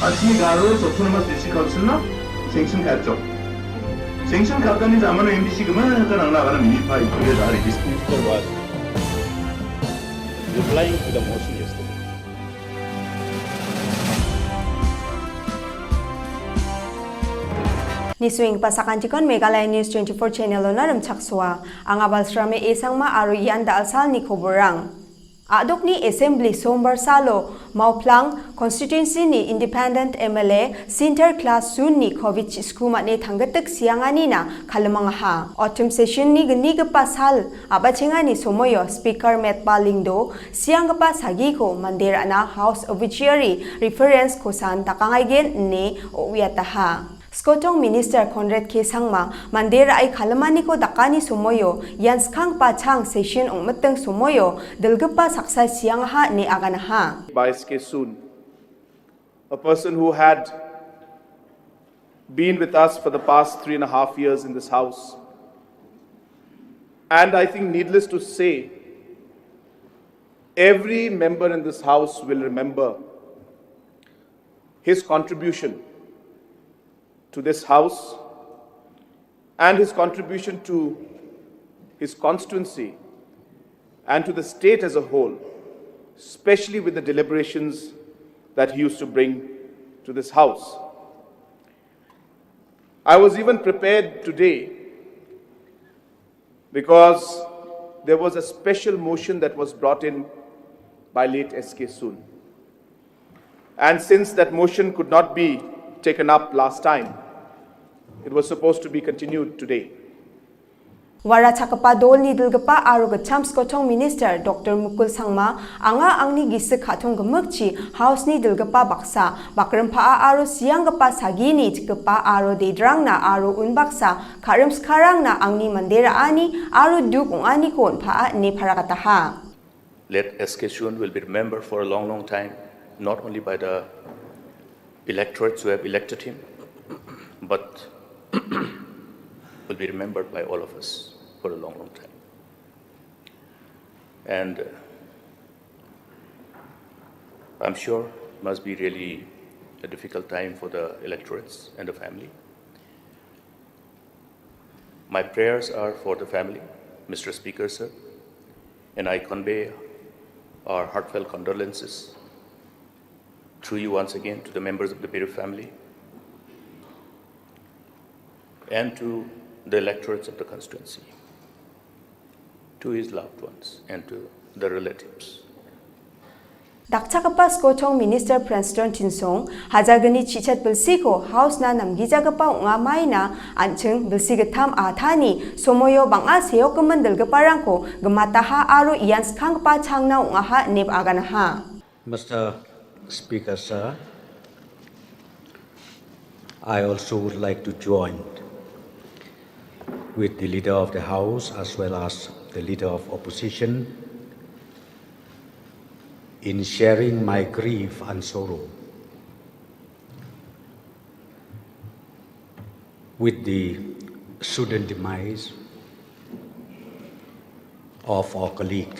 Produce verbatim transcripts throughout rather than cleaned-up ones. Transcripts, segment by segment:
Asli Garo Autonomous District Council-na sanction ka·chok. Sanction ka·gani jamano M D C gimana ka nangna agana minipa ituya dari district. Mister was replying to the motion yesterday. Nisuenggipa sakantikon Meghalaya News twenty-four channel-ona rimchaksoa. Anga Balsrame Esangma aro ian da·alsalni koborang. A·dokni Assembly sombar salo Mauplang constituency-ni independent M L A Center Class Sun-ni covid chisku mane tanggitik sianganina kalimangaha. Autumn session-ni gnigipa sal a·bachengani somoio Speaker Metba Lingdo sianggipa sagiko mande ra·na House Obituary Reference-kosan dakangaigen ine o·uiataha. Skotong Minister Conrad K Sangma mande ra·e kalimaniko dakani somoio ian skanggipa chang session ong·miting somoio dilgipa saksa siangaha ine aganaha. By S K Soon, a person who had been with us for the past three and a half years in this house. And I think, needless to say, every member in this house will remember his contribution to this house and his contribution to his constituency and to the state as a whole, especially with the deliberations that he used to bring to this house. I was even prepared today because there was a special motion that was brought in by late S K Soon. And since that motion could not be taken up last time, it was supposed to be continued today. Warachakgipa dolni dilgipa aro gitcham skotong minister Doktor Mukul Sangma, anga angni gisik ka·tong gimikchi House-ni dilgipa baksa, bakrimpaa aro sianggipa sagini chikgipa aro dedrangna aro unbaksa ka·rimskarangna angni mande ra·ani aro duk ong·aniko on·paa ine paragataha. Late S K Soon will be remembered for a long, long time, not only by the electorates who have elected him, but will be remembered by all of us for a long, long time. And, uh, I'm sure it must be really a difficult time for the electorates and the family. My prayers are for the family, Mister Speaker, sir, and I convey our heartfelt condolences through you once again to the members of the bereaved family and to the electorates of the constituency, to his loved ones and to the relatives. Dakchakgipa skotong minister Prestone Tynsong, hajalgni chichat bilsiko House-na namgijagipa ong·a maina an·ching bilsi gittam atani somoio bang·a seokgimin dilgiparangko gimataha aro ian skanggipa changna ong·aha ine aganaha. Mister Speaker, sir, I also would like to join with the Leader of the House as well as the Leader of Opposition in sharing my grief and sorrow with the sudden demise of our colleague.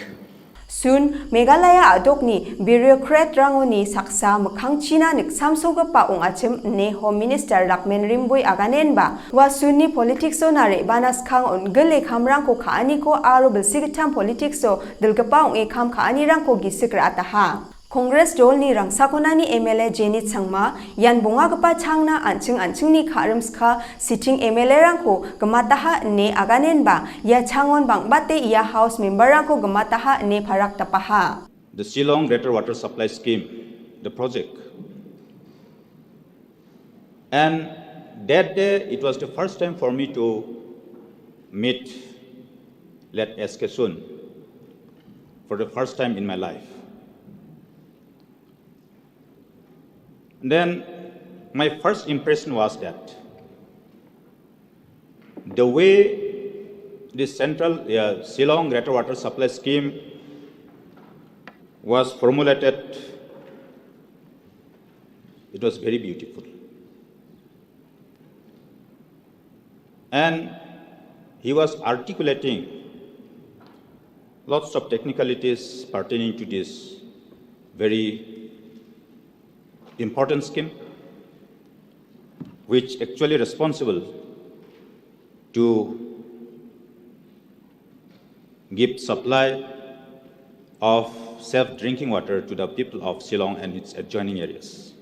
Sun, Meghalaya a·dokni bureaucrat-rangoni saksa mikkangchina niksamsogipa ong·achim ine Home Minister Lakmen Rimboi aganenba, ua Sunni politics-ona re·bana skang on·gile kamrangko ka·aniko aro bilsi gittam politics-o dilgipa ong·e kam ka·anirangko gisik ra·ataha. Congress dolni rangsakonani M L A Jenit Sangma, ian bongagipa changna an·ching an·chingni ka·rimska sitting M L A-rangko gimataha ine aganenba, ia changon bang·bate ia House member-rangko gimataha ine parakdapaha. The Shillong Greater Water Supply Scheme, the project. And that day, it was the first time for me to meet late S K Soon for the first time in my life. Then my first impression was that the way the central, uh, Shillong Greater Water Supply Scheme was formulated, it was very beautiful. And he was articulating lots of technicalities pertaining to this very important scheme. which actually responsible to give supply of safe drinking water to the people of Shillong and its adjoining areas.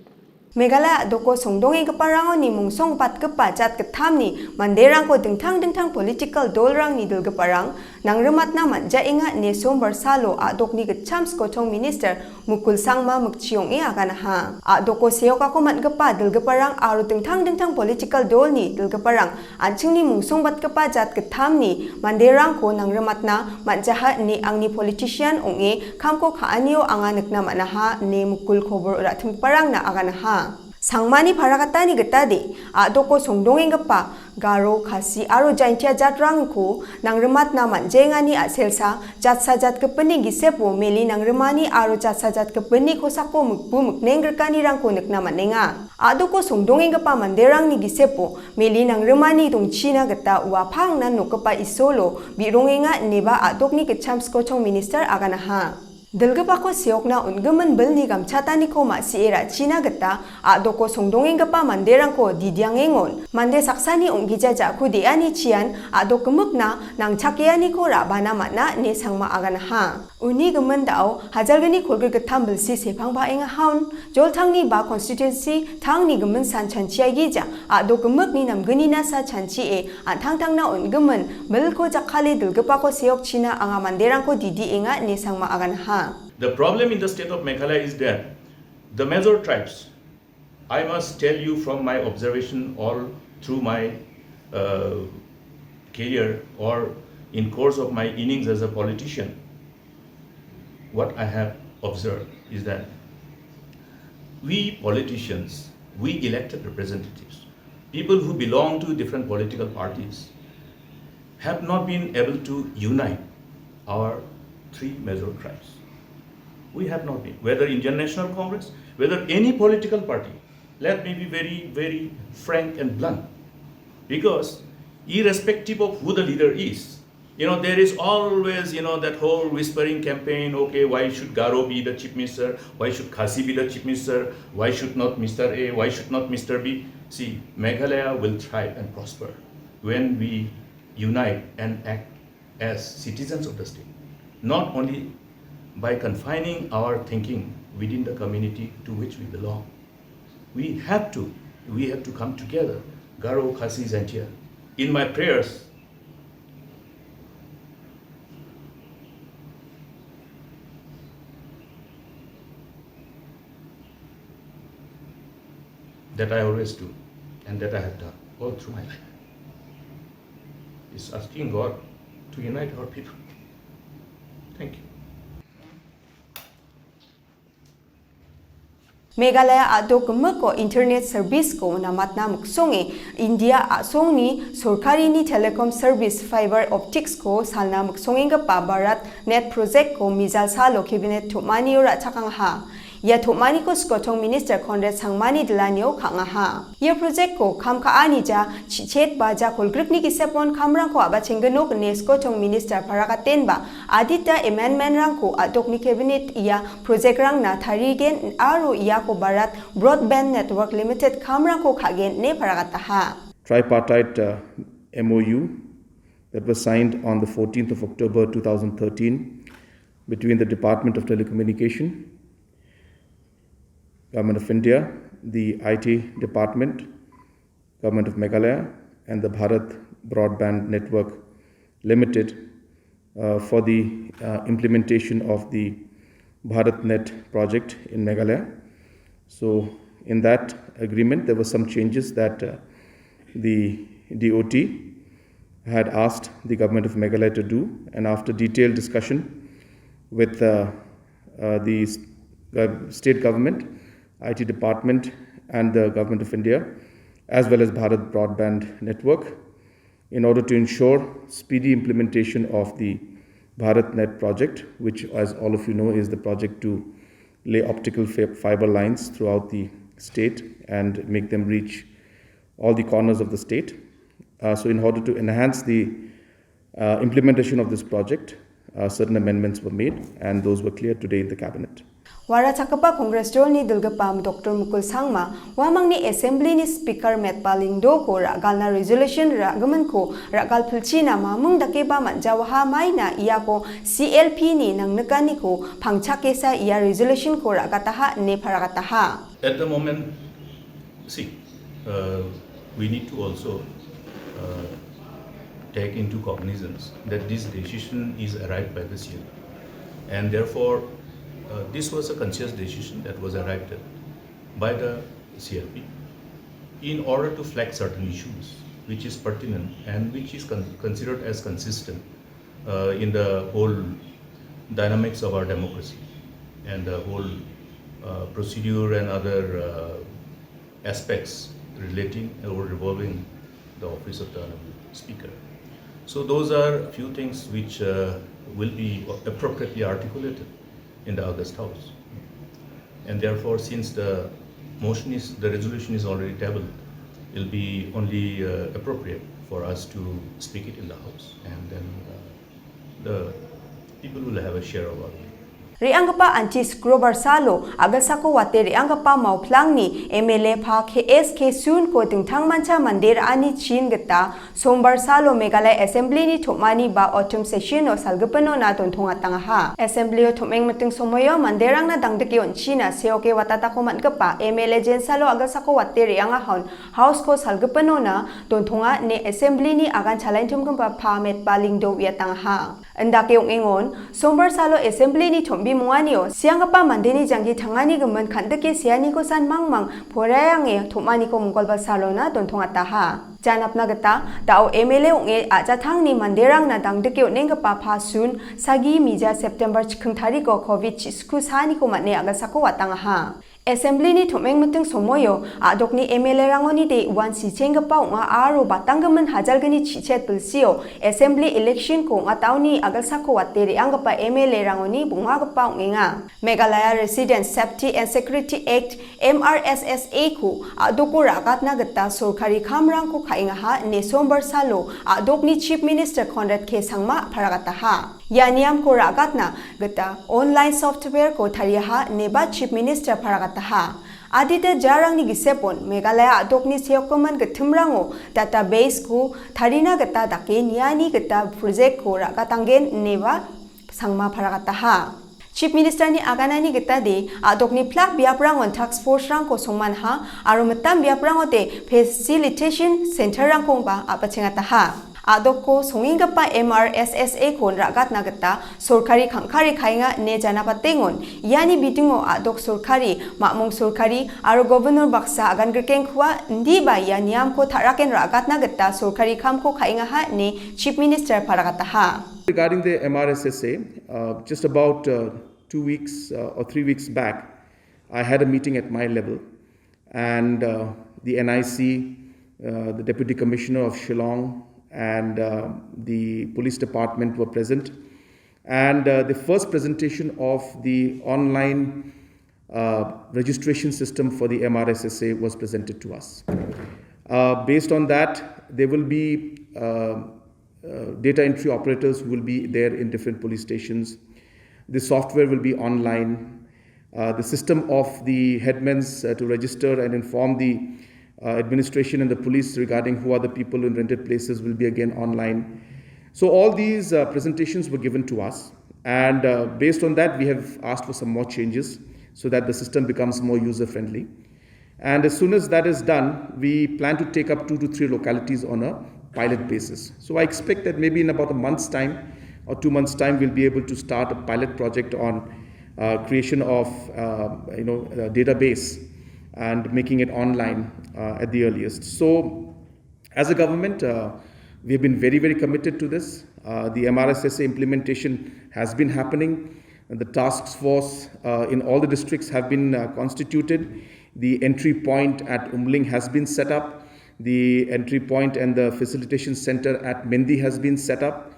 Meghalaya a·doko songdongenggiparangoni mungsongbatgipa jat gittamni manderangko dingtang dingtang political dolrangni dilgiparang nangrimatna man·jaenga ine sombar salo a·dokni gitcham skochong minister Mukul Sangma mikchiong·e aganaha. A·doko seokako man·gipa dilgiparang aro dingtang dingtang political dolni dilgiparang an·chingni mungsongbatgipa jat gittamni manderangko nangrimatna man·jaha ine angni politician ong·e kamko ka·anio anga nikna man·aha ine Mukul kobor ra·timgiparangna aganaha. Sangmani paragatani gitade, a·doko songdongenggipa Garo, Khasi aro Jaintia jatrangko nangrimatna man·jengani a·selsa jatsa jatgipinni gisepo meli nangrimani aro jatsa jatgipinni kosako mikbu miknengrikanirangko nikna man·enga. A·doko songdongenggipa manderangni gisepo meli nangrimani dongchina gita uapangnan nokgipa isolo bi·rongenga ineba a·dokni gitcham skochong minister aganaha. Dilgipako seokna on·gimin bilni gamchataniko ma·sie ra·china gita a·doko songdongenggipa manderangko didiangengon, mande saksani ong·gija ja·ku de·ani chian a·dok gimikna nangchakeaniko ra·bana man·a ine Sangma aganaha. Uni gimin da·o hajalgni kolgrikgittam bilsi sepang ba·engahaon, joltangni ba constituency tangni gimin san chanchiagija a·dok gimikni namgnina sa chanchie an·tangtangna on·gimin bilko jakkale dilgipako seokchina anga manderangko didienga ine Sangma aganaha. The problem in the state of Meghalaya is that the major tribes, I must tell you from my observation all through my uh, career or in course of my innings as a politician, what I have observed is that we politicians, we elected representatives, people who belong to different political parties, have not been able to unite our three major tribes. We have not been, whether Indian National Congress, whether any political party, let me be very, very frank and blunt. Because irrespective of who the leader is, you know, there is always, you know, that whole whispering campaign, okay, why should Garo be the chief minister? Why should Khasi be the chief minister? Why should not Mister A? Why should not Mister B? See, Meghalaya will thrive and prosper when we unite and act as citizens of the state, not only by confining our thinking within the community to which we belong. We have to, we have to come together, Garo, Khasi, Jaintia. In my prayers, that I always do and that I have done all through my life is asking God to unite our people. Thank you. Meghalaya a·dok gimiko internet service-ko namatna miksonge India a·songni sorkarini telecom service fiber optics-ko salna miksongenggipa Bharat Net project-ko mijal salo cabinet tom·anio ra·chakangaha. Ia tom·aniko skotong minister Conrad Sangmani dilanio ka·angaha. Ia project-ko kam ka·anija chi-, chet ba ja kolgrikni gisepon kamrangko a·bachenggenok ine skotong minister parakatenba adita amendment-rangko a·dokni cabinet ia project-rangna tarigen aro iako Bharat Broadband Network Limited kamrangko ka·gen ine parakataha. Tripartite uh, M O U that was signed on the fourteenth of October two thousand thirteen between the Department of Telecommunication, Government of India, the I T Department, Government of Meghalaya, and the Bharat Broadband Network Limited uh, for the uh, implementation of the BharatNet project in Meghalaya. So, in that agreement, there were some changes that uh, the D O T had asked the government of Meghalaya to do, and after detailed discussion with uh, uh, the s- gov- state government, I T department, and the government of India, as well as Bharat Broadband Network, in order to ensure speedy implementation of the BharatNet project, which, as all of you know, is the project to lay optical fi- fiber lines throughout the state and make them reach all the corners of the state. Uh, so, in order to enhance the uh, implementation of this project, uh, certain amendments were made, and those were cleared today in the cabinet. Warachakgipa Congress jolni dilgipam Doctor Mukul Sangma, uamangni Assembly-ni Speaker Metbah Lyngdoh-ko ra·galna resolution ra·giminko ra·galpilchina mamung dakeba man·jawaha maina iako C L P-ni nangnikaniko pangchakesa ia resolution-ko ra·gataha ine paragataha. At the moment, see, uh, we need to also, uh, take into cognizance that this decision is arrived by the C L P. And therefore, uh, this was a conscious decision that was arrived at by the C L P in order to flag certain issues which is pertinent and which is con-, considered as consistent, uh, in the whole dynamics of our democracy and the whole, uh, procedure and other, uh, aspects relating or revolving the office of the Honorable Speaker. So those are few things which, uh, will be appropriately articulated in the August House. And therefore, since the motion is, the resolution is already tabled, it'll be only, uh, appropriate for us to speak it in the House, and then, uh, the people will have a share of argument. Re·anggipa anti Sukrobar salo a·gilsako wate re·anggipa Mawplangni M L A pa K S K Sunko dingtangmancha mande ra·ani chin gita Sombar salo Meghalaya Assembly-ni tom·ani ba autumn session-o salgipinona dontongatangaha. Assembly-o tom·engmiting somoio manderangna dangdike on·china seoke watatako man·gipa M L A jensalo a·gilsako wate re·angahon House-ko salgipinona dontonga ine Assembly-ni agan chalaintumgipa pa Metbah Lyngdoh uiatangaha. Indake ong·engon, Sombar salo Assembly-ni tombimonganio sianggipa mandeni janggi tangani gimin kan·dike seaniko san mangmang poraiange tom·aniko Mongolbar salona dontongataha. Janapna gita, da·o M L A ong·e a·jatangni manderangna dangdike on·enggipa pasun sagi mija September chikking tariko covid chisku saaniko man·e a·gilsako watangaha. Assembly-ni tom·engmiting somoio a·dokni M L A-rangoni de uan sichenggipa ong·a aro batanggimin hajalgni chichet bilsio Assembly election-ko ong·ataoni a·gilsako wate re·anggipa M L A-rangoni bongagipa ong·enga. Meghalaya Resident Safety and Security Act, M R S S A-ko a·doko ra·gatna gita sorkari kamrangko ka·engaha ine Sombar salo a·dokni Chief Minister Conrad K Sangma paragataha. Ia niamko ra·gatna gita online software-ko tariaha ineba Chief Minister paragataha. Adita jarangni gisepon Meghalaya a·dokni seokgimin gitimrango database-ko tarina gita dake niani gita project-ko ra·gatanggen ineba Sangma paragataha. Chief Minister-ni aganani gitade a·dokni plak biaprangon task force-rangko songmanha aro mitam biaprangode facilitation center-rangkoba a·bachengataha. A·dokko songenggipa M R S S A-kon ra·gatna gita sorkari kangkare kaenga ine janapatengon, iani bidingo a·dok sorkari, mamung sorkari aro governor baksa agan grikengkua indiba ia niamko ta·raken ra·gatna gita sorkari kamko kaengaha ine Chief Minister paragataha. Regarding the M R S S A, uh, just about, uh, two weeks, uh, or three weeks back, I had a meeting at my level, and, uh, the N I C, uh, the Deputy Commissioner of Shillong, and, uh, the police department were present. And, uh, the first presentation of the online, uh, registration system for the M R S S A was presented to us. Uh, based on that, there will be, uh, uh, data entry operators who will be there in different police stations. The software will be online. Uh, the system of the headmans, uh, to register and inform the, uh, administration and the police regarding who are the people in rented places will be again online. So all these, uh, presentations were given to us, and, uh, based on that, we have asked for some more changes so that the system becomes more user-friendly. And as soon as that is done, we plan to take up two to three localities on a pilot basis. So I expect that maybe in about a month's time or two months' time, we'll be able to start a pilot project on, uh, creation of, uh, you know, a database and making it online, uh, at the earliest. So as a government, uh, we have been very, very committed to this. Uh, the M R S S A implementation has been happening. And the task force, uh, in all the districts have been, uh, constituted. The entry point at Umling has been set up. The entry point and the facilitation center at Mendi has been set up.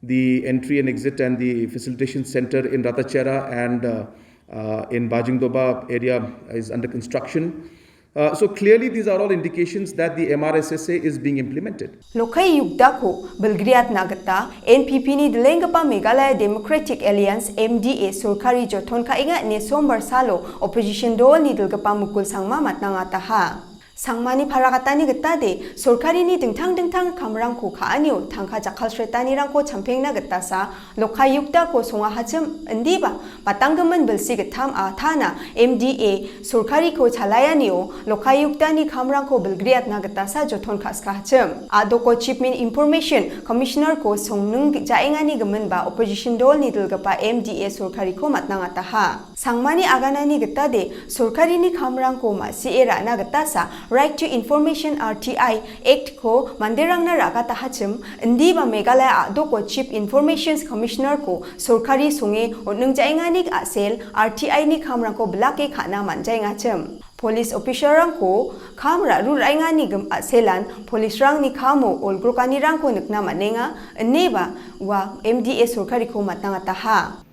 The entry and exit and the facilitation center in Ratachera and, uh, uh, in Bajingdoba area is under construction. Uh, so clearly, these are all indications that the M R S S A is being implemented. Lokayuktako bilgriatna gita N P P ni dilenggipa Meghalaya Democratic Alliance, M D A, sorkari joton ka·enga ine sombar salo opposition dolni dilgipa Mukul Sangma matnangataha. Sangmani paragatani gitade, sorkarini dingtang dingtang kamrangko ka·anio tangka jakkalsretanirangko champengna gitasa Lokayuktako songahachim indiba batanggimin bilsi gittam atana M D A sorkariko chalayanio Lokayuktani kamrangko bilgriatna gitasa joton ka·skahachim. A·doko Chief Min-, Information Commissioner-ko songning ja·engani giminba opposition dolni dilgipa M D A sorkariko matnangataha. Sangmani aganani gitade sorkarini kamrangko ma·sie ra·na gitasa Right to Information, R T I, Act-ko manderangna ra·gatahachim, indiba Meghalaya a·doko Chief Information Commissioner-ko sorkari songe on·ningjaengani a·sel R T I-ni kamrangko bilake ka·na man·jaengachim. Police officer-rangko kam ra·ruraengani gim-, a·selan police-rangni kamo olgrokanirangko nikna man·enga, ineba ua M D A sorkariko matnangataha.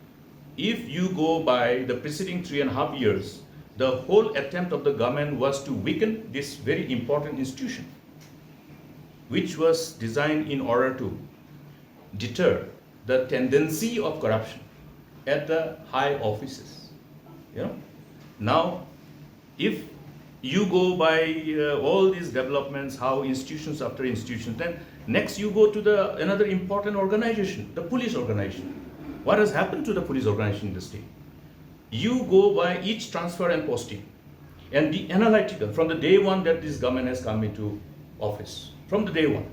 If you go by the preceding three and a half years, the whole attempt of the government was to weaken this very important institution, which was designed in order to deter the tendency of corruption at the high offices. You know, now if you go by, uh, all these developments, how institutions after institutions, then next you go to the another important organization, the police organization. What has happened to the police organization in the state? You go by each transfer and posting and be analytical from the day one that this government has come into office. From the day one,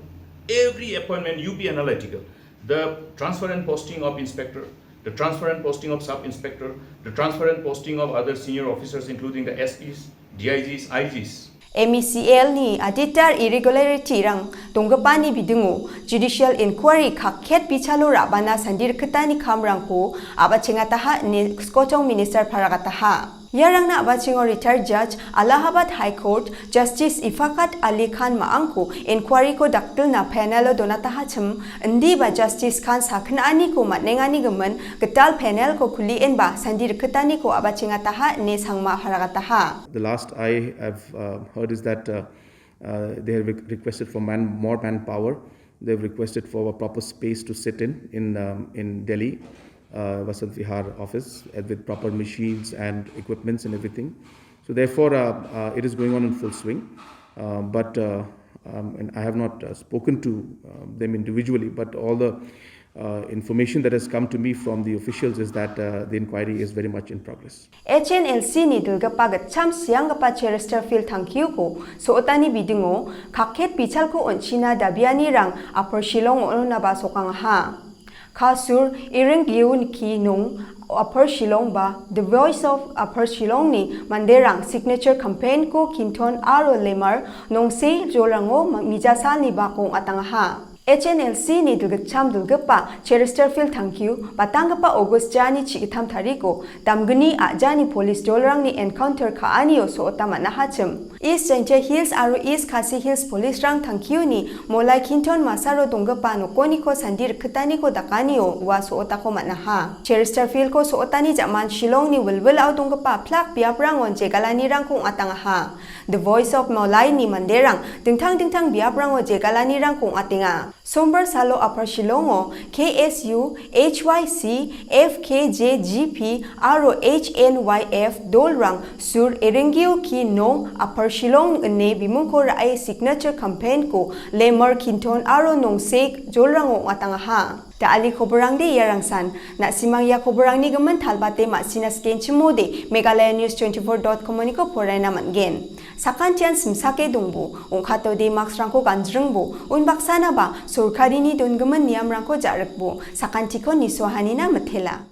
every appointment you be analytical. The transfer and posting of inspector, the transfer and posting of sub-inspector, the transfer and posting of other senior officers, including the S Ps, D I Gs, I Gs. M E C L-ni aditar irregularity-rang donggipani bidingo judicial inquiry kakket bichalo ra·bana sandirikitani kamrangko a·bachengataha ine Skotong Minister paragataha. Iarangna a·bachengo retired judge, Allahabad High Court Justice Ifakat Ali Khan Ma·angko inquiry-ko dakdilna panel-o donatahachim, indiba Justice Khan sakgni·aniko man·engani gimin gital panel-ko kulienba sandirikkitaniko a·bachengataha ine Sangma paragataha. The last I have, uh, heard is that, uh, uh, they have re-, requested for man-, more manpower. They've requested for a proper space to sit in, in, um, in Delhi, uh, Vasant Vihar office, uh, with proper machines and equipments and everything. So therefore, uh, uh, it is going on in full swing. Uh, but, uh, um, and I have not, uh, spoken to, uh, them individually, but all the, uh, information that has come to me from the officials is that, uh, the inquiry is very much in progress. H N L C-ni dilgipa gitcham sianggipa Chesterfield Tangkiuko so·otani bidingo kakket bichalko on·china dabianirang Upper Shillong-onaba sokangaha. Kasur Iringgiu Niki nong Upper Shillong ba The Voice of Upper Shillong-ni manderang signature campaign-ko Kinton aro Lemar Nongse jolrango ma-, mijasalni bako ong·atangaha. H N L C-ni dilgitcham dilgipa Chesterfield Tangkiu, batanggipa August jani chigittam tariko, damgni a·jani polis jolrangni encounter ka·anio so·ota man·ahachim. East Jaintia Hills aro East Khasi Hills polisrang Tangkiuni molai Kinton Masaro donggipa nokoniko sandi rikgitaniko dakanio ua so·otako man·aha. Chesterfield-ko so·otani ja·man Shillongni wilwilao donggipa plak biaprangon jegalanirangko ong·atangaha. The Voice of Mawlai-ni manderang dingtang dingtang biaprango jegalanirangko ong·atenga. Sombar salo Upper Shillongo K S U, H Y C, F K J G P aro H N Y F dolrang Sur Erengio Ki nong Upper Shillong ine bimungko ra·e signature campaign-ko Lemar Kinton aro Nongsek jolrango ong·atangaha. Da·ali koborangde iarangsan, na·simang ia koborangni gimin talbate ma·sina skenchimode Meghalaya News twenty-four dot com-oniko poraina man·gen. Sakantian simsake dongbo, ong·katode mask-rangko ganjringbo, unbaksanaba sorkarini dongimin niamrangko ja·rikbo, sakantiko nisoahanina mitela.